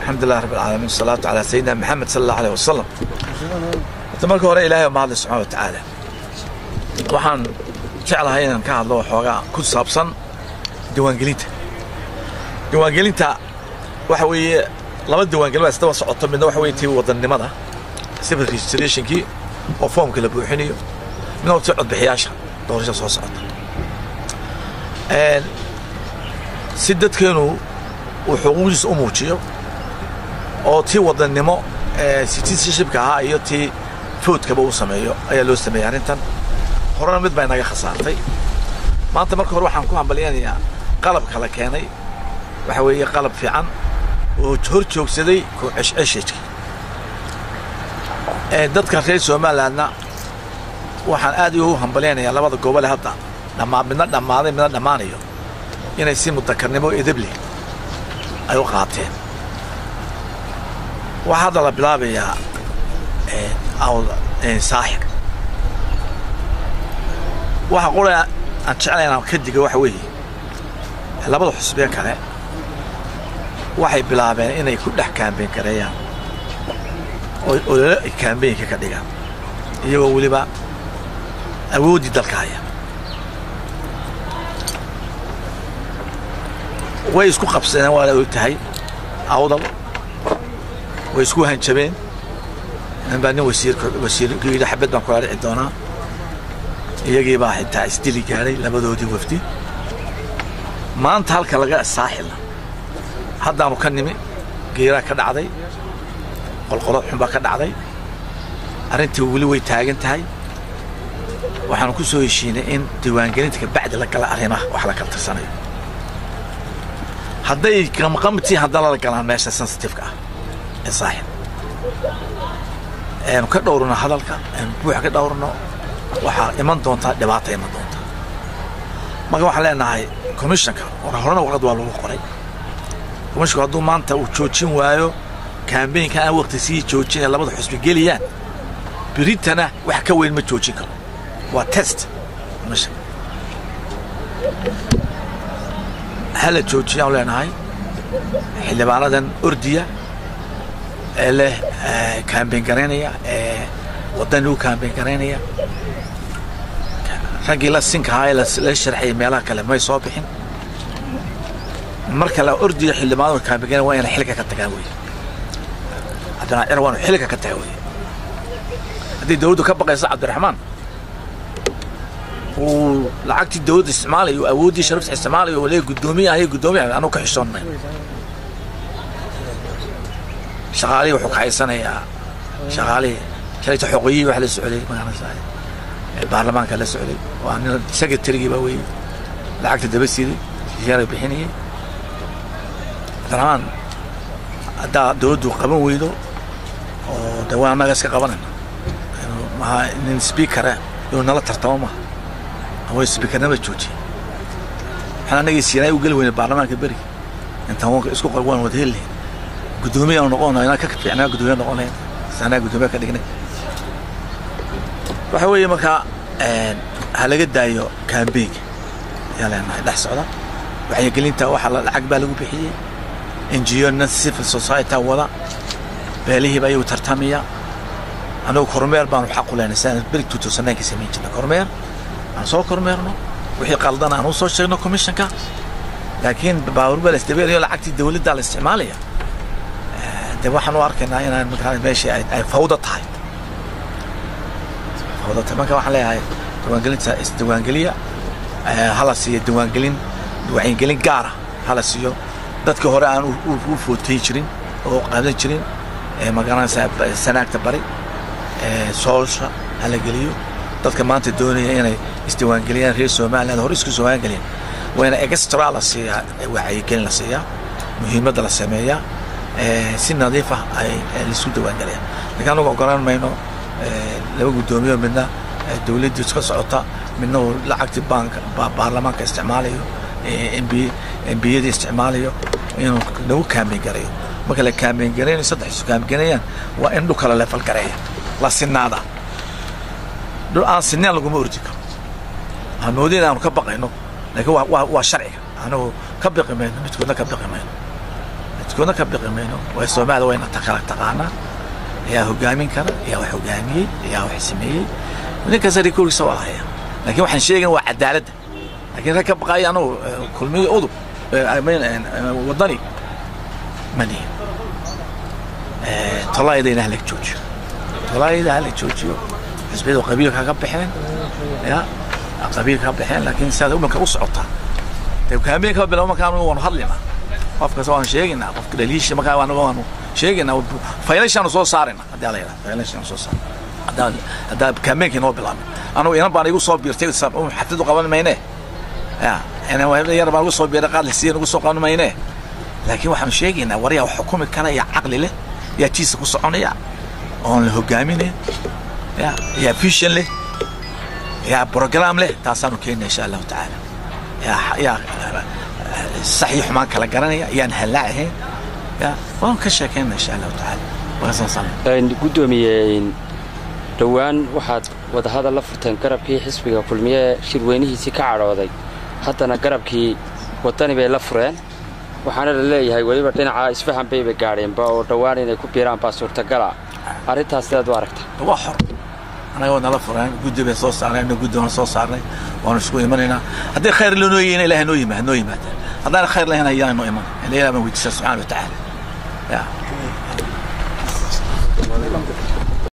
الحمد لله رب العالمين، والصلاة على سيدنا محمد صلى الله عليه وسلم. Marka hore Ilaahay mahad subxaanahu wa tacaala. Waxaan jeclahay inaan ka hadlo xoogaa ku saabsan diiwaangelinta. Diiwaangelinta waxa weeye laba diiwaangelin baa isdaba socoto. Midna waxa weeye tii wadannimada, civil registrationkii oo foomka la buuxinayo, midna waa tii codbixiyaasha doorashada soo socota. Si dadkeenu uu xuquuqdiisa u muujiyo oo tii wadannimo citizenshipka ahaa iyo tii votekaba uu sameeyo ayaa loo sameeyey arrintan. Horena mid baa inaga khasaartay. Maanta marka hore waxaan ku hambalyanayaa qalabka la keenay. Waxa weeye qalab fiican oo hor joogsaday ceshceshejka dadka reer Somalilandna. Waxaan aad ugu hambalyanayaa labada gobole hadda dhammaa, midna dhammaaday, midna dhammaanayo, inay si mudakarnimo edeb leh ay u qaateen. Waxaa hadda la bilaabayaa Saaxil. Waxa qura aan jeclay inaan ka digo waxa weeye labada xusbiye kale waxay bilaabeen inay ku dhex campaign gareeyaan oo olole ay campaignka ka dhigaan, iyagoo weliba awooddii dalka haya. Way isku qabsadeen, waana og tahay. Awdal way isku hanjabeen. Nin baa nin wasiir ku yidhi xabad baan kula dhici doonaa. Iyagii baa xitaa isdili gaadhay labadoodii wafdi. Maanta halka laga Saaxilna haddaanu ka nimi, geeraa ka dhacday, qolqolo xun baa ka dhacday. Arrintii weli way taagan tahay. Waxaanu ku soo heshiinay in diiwaangelinta kabacdi la gala arrimaha wax la kala tirsanayo. Hadday qamqamtii haddana la galaan meesha sensitive-ka ah ee Saaxil, aynu ka dhowrno hadalka, aynu buuxa ka dhowrno, waxaa iman doontaa dhibaata iman doontaa. Marka waxaan leenahay commissionka, horena warqad waa lagu qoray commissionku, hadduu maanta uu joojin waayo campaignka aan waqti sii joojinaya labada xusbi geliyaan, beritana wax ka weyn ma joojin karo. Waa test commission, hala joojiyaan leenahay xildhibaanadan ordiya ee leh campaign garaynaya ee waddan u campaign garaynaya. Raggii la sinka ahaa ee la sharxayay meelaha kale may soo bixin. Marka la ordiyo xildhibaanada campaign garaynaya waa inay xilka ka tagaan wey. Cabdiraxmaan Cir waa inuu xilka ka taga wey. Haddii dawladdu ka baqayso Cabdiraxmaan uu lacagtii dawladda isticmaalayo, awooddii sharafta isticmaalayo oo leeyahay guddoomiye ahay, guddoomiye anugu ka xishoon mayno. Shaqaalihii wuxuu kaxaysanayaa, shaqaalihii shalayta xoqoyihii waxa la socday magaranaysaa baarlamaanka la socday, waa nin secretarygii baa weeye lacagta daba siiday, siyaara bixinayay. Cabdiraxmaan haddaa dawladdu qaban weydo oo de waa annaga iska qabanayna. Maha nin speakera inuu nala tartamo, maha awoy speakernima joojiya. Waxaan anagii siinay u geli weyne baarlamaanka beriga intaan wanka isku qor waan wada heli lahayn, guddoomiye aanu noqon inaan ka fiicnaa, guddoomiye noqon lahayn, sanaa guddoomiye ka dhignay. Waxa weeye markaa ha laga daayo campaignka ayaa leenahay dhex socda. Wacyigelinta waxaa lacag baa lagu bixiyey NGO na civil society wada, beelihiiba ayagu tartamaya. Anagu kormeer baanu xaq u leenahay, sidaan berig 2009-ka samayn jirnay, kormeer aan soo kormeerno, wixii qaldan aan u soo sheegno commissionka. Laakiin baabuur baa la isdabeelayo, lacagtii dawladda la isticmaalaya. De waxaan u arkaynaa inaan markaa meeshii ay fawda tahay, fawda tahay. Marka waxaan leeyahay diiwaangelinta isdiiwaangeliya, hala siiyo diiwaangelin, wacyigelin gaara hala siiyo dadkii hore aan u footayn jirin oo qaadan jirin. Magaranaysaa Sanaagta bari soolsha hala geliyo. Dadka maanta doonaya inay isdiiwaangeliyaan, reer Somaliland hore isku diiwaangeliyaan, waa ina extra la siiyaa, wacyigelin la siiyaa, muhiimadda la sameeyaa, si nadiif ah ay laisku diiwaangeliyaan. Lakiin anagu ogolaan mayno laba guddoomiyo, midna dawladdii iska socota, midna uu lacagtii baanka baarlamaanka isticmaalayo, MP MPyadii isticmaalayo, inuu lagu campaign gareeyo. Marka la campaign gareynayo, saddex isu campaign gareeyaan, waa in dhulka la level gareeya, la sinaada. Dhul aan sineen laguma ordi karo. Aan moodin aanu ka baqayno, laakiin waa sharciga. Anagu ka baqi mayno, midkoodna ka baqi mayno. Midkoodna ka biqi mayno. Way Soomaalida wayna kala taqaanaa, yaa hogaamin kara, yaa wax hogaamiyey, yaa wax sameeyey. Nin kasta rikoorkiisa waa lahaya, laakiin waxaan sheegayna waa cadaaladda. Laakiin rag ka baqaya anugu Kulmiyo, UDUB, Wadani ma nihin. Tolaayadayna hala joojiyo, tolaayada hala joojiyo. Xisbiyadu qabiilka ka baxeen, ya qabiilka ka baxeen, laakiin sidaad umanka u socotaa dee kaambeynka bilaw. Markaan waanu hadlaynaa, qof kasta waanu sheegaynaa, qofka dhaliisha markaa waanu sheegaynaa, faylashaanu soo saarayna haddii ala yidhaha, faylashaanu soo saarna haddaa kaambeenka inoo bilaabay. Anugu inan baan igu soo biirtay, xaflad u qaban mayne, ya yar baan igu soo biiray, qaad la siiya ugu soo qaban mayne, laakiin waxaanu sheegaynaa war yaa wax xukumi kara, yaa caqli leh, yaa tiisa ku soconaya oon la hogaaminayn, ya yaa vision leh, yaa program leh. Taasaanu keenaya insha Allahu tacaala. Yaa sax iyo xumaan kala garanaya, yaan hallaac ahayn, ya waanu ka sheekaynaa insha Allahu tacaala. Guddoomiye, dhowaan waxaad wadahadal la furteen garabkii xisbiga Kulmiye shirweynihiisii ka cadhooday, haddana garabkii Waddani bay la fureen, waxaana la leeyahay weliba dhinaca isfahan bayba gaadheenba oo dhowaan inay ku biiraan baa suurtagala. Arrintaas sidaad u aragta? Waa xor. Anaga waa nala fureen, guddi bay soo saareen, guddi waanu soo saarnay, waanu isku imanaynaa. Haddii khayr lanoo yeena Ilahay noo yimaad noo yimaadaan, haddaan khayr lahayn ayaan noo iman. Ilahay baan weydiistaa subxaana wa tacaala. Ya